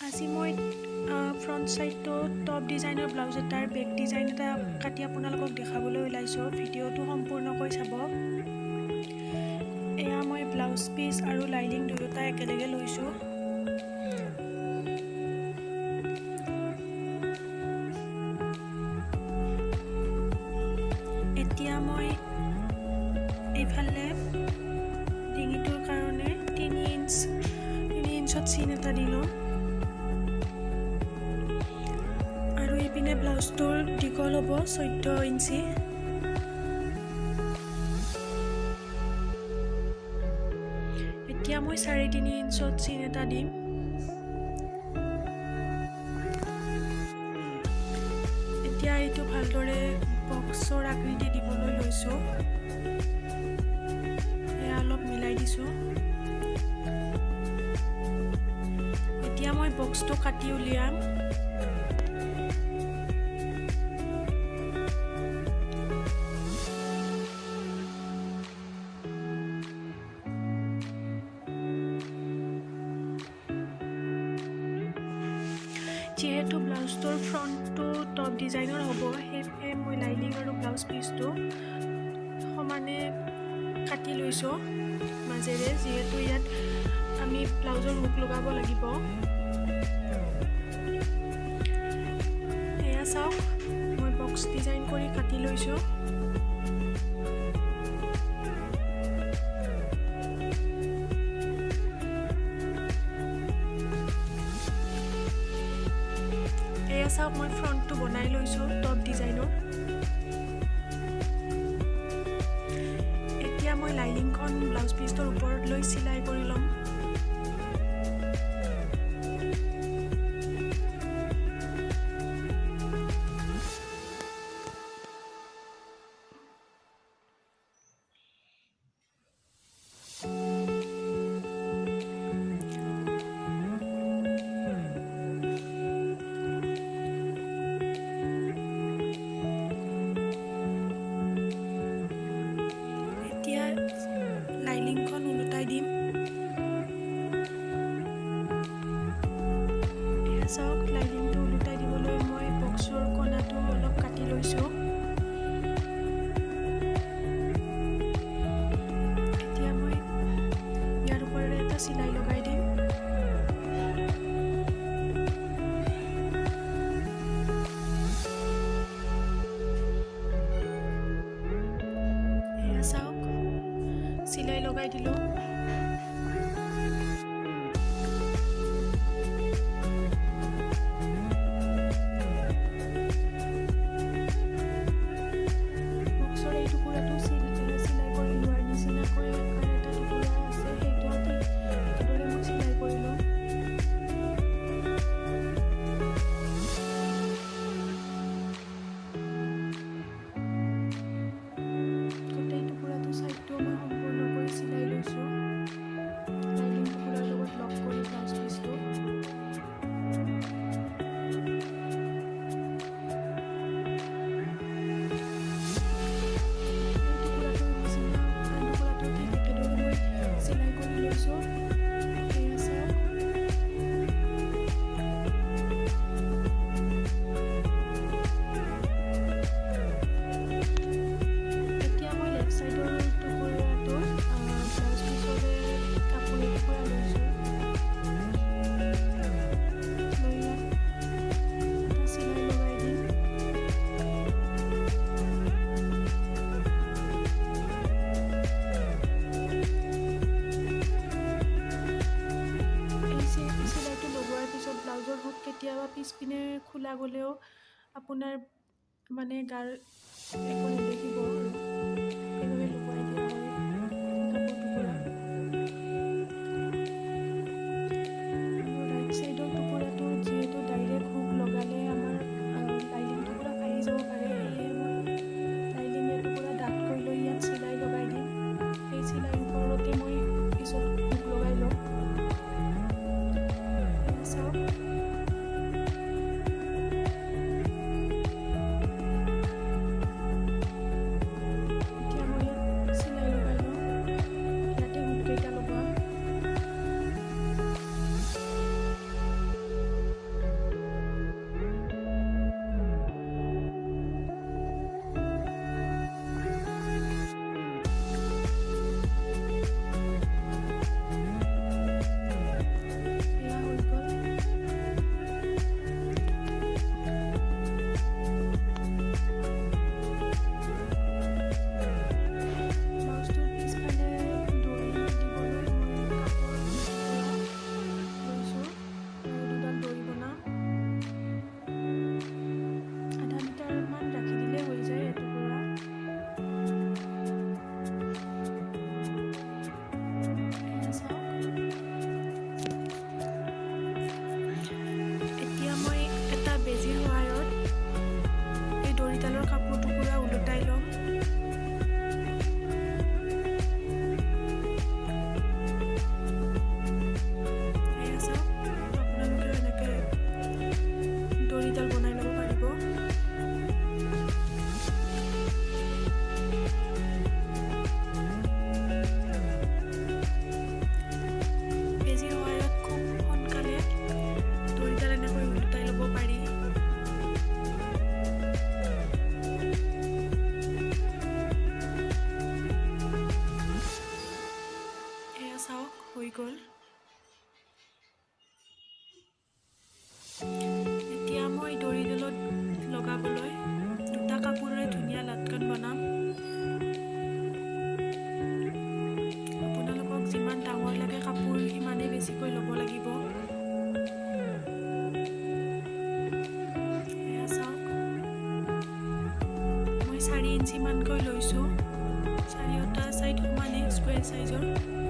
আজি মই front সাইডটো top ডিজাইনৰ ব্লাউজ এটাৰ বেক ডিজাইন এটা কাটি আপোনালোকক দেখাবলৈ ওলাইছো। ভিডিওটো সম্পূৰ্ণকৈ চাব। এয়া মই ব্লাউজ পিচ আৰু লাইনিং দুয়োটা একেলগে লৈছো। এতিয়া মই এইফালে ডিঙিটোৰ কাৰণে 3 ইঞ্চত চিন এটা দিলো আৰু ইপিনে ব্লাউজটোৰ দীঘল হ'ব 14 ইঞ্চি। এতিয়া মই 3.5 ইঞ্চত চিন এটা দিম। এতিয়া এইটো ভালদৰে বক্সৰ আকৃতি দিবলৈ লৈছো। এয়া অলপ মিলাই দিছো। এতিয়া মই বক্সটো কাটি উলিয়াম। যিহেতু ব্লাউজটোৰ ফ্ৰণ্টটো টপ ডিজাইনৰ হ'ব, সেয়েহে মই লাইনিং আৰু ব্লাউজ পিচটো সমানে কাটি লৈছোঁ মাজেৰে, যিহেতু ইয়াত আমি ব্লাউজৰ হুক লগাব লাগিব। এয়া চাওক, মই বক্স ডিজাইন কৰি কাটি লৈছোঁ। এয়া চাওক, মই ফ্ৰণ্টটো বনাই লৈছোঁ টপ ডিজাইনৰ। এতিয়া মই লাইনিংখন ব্লাউজ পিচটোৰ ওপৰত লৈ চিলাই কৰি ল'ম। লাইনিংখন ওলোটাই দিম। এয়া চাওক, লাইনিংটো ওলোটাই দিবলৈ মই বক্সৰ কণাটো অলপ কাটি লৈছোঁ। এতিয়া মই ইয়াৰ ওপৰেৰে এটা চিলাই লগাই দিম। এয়া চাওক, চিলাই লগাই দিলোঁ। বক্সৰ এই টুকুৰাটো চিলাই কৰি লোৱাৰ নিচিনাকৈ আৰু এটা টুকুৰা আছে, সেইটো ঠিক একেদৰে মই চিলাই কৰি ল'ম। গোটেই টুকুৰাটো চাইডটো মই সম্পূৰ্ণকৈ চিলাই লৈছোঁ লাইনিং টুকুৰাৰ লগত লগ কৰি ব্লাউজ পিচটো। এই টুকুৰাটোৰ নিচিনা আন টুকুৰাটো ঠিক একেদৰে মই চিলাই কৰি লৈছোঁ। এয়া চাওক, এতিয়া মই লেফ্ট চাইডৰ টুকুৰাটো ব্লাউজ পিচৰে কাপোৰ এটুকুৰা লৈছোঁ, লৈ ইয়াত এটা চিলাই লগাই দিম। এই চিলাইটো লগোৱাৰ পিছত ব্লাউজৰ হুক কেতিয়াবা পিছপিনে খোলা গ'লেও আপোনাৰ মানে গাৰ একো নেদেখিব আৰু, সেইবাবে লগাই দিয়া হয় কাপোৰ টুকুৰা। আৰু ৰাইট চাইডৰ টুকুৰাটো যিহেতু ডাইৰেক্ট হুক লগালে আমাৰ লাইনিং টুকুৰা ফাহি যাব পাৰে, সেয়েহে মই লাইনিং এটুকুৰা ডাঠকৈ লৈ ইয়াত চিলাই লগাই দিম। সেই চিলাইৰ ওপৰতে মই পিছত হুক লগাই ল'ম। এয়া চাওক, এতিয়া মই ইয়াত চিলাই লগাই ল'ম। ইয়াতে হুককেইটা লগোৱাম। ইঞ্চিমানকৈ লৈছোঁ। চাৰিওটা ছাইড সমানে স্কুৱেৰ চাইজৰ।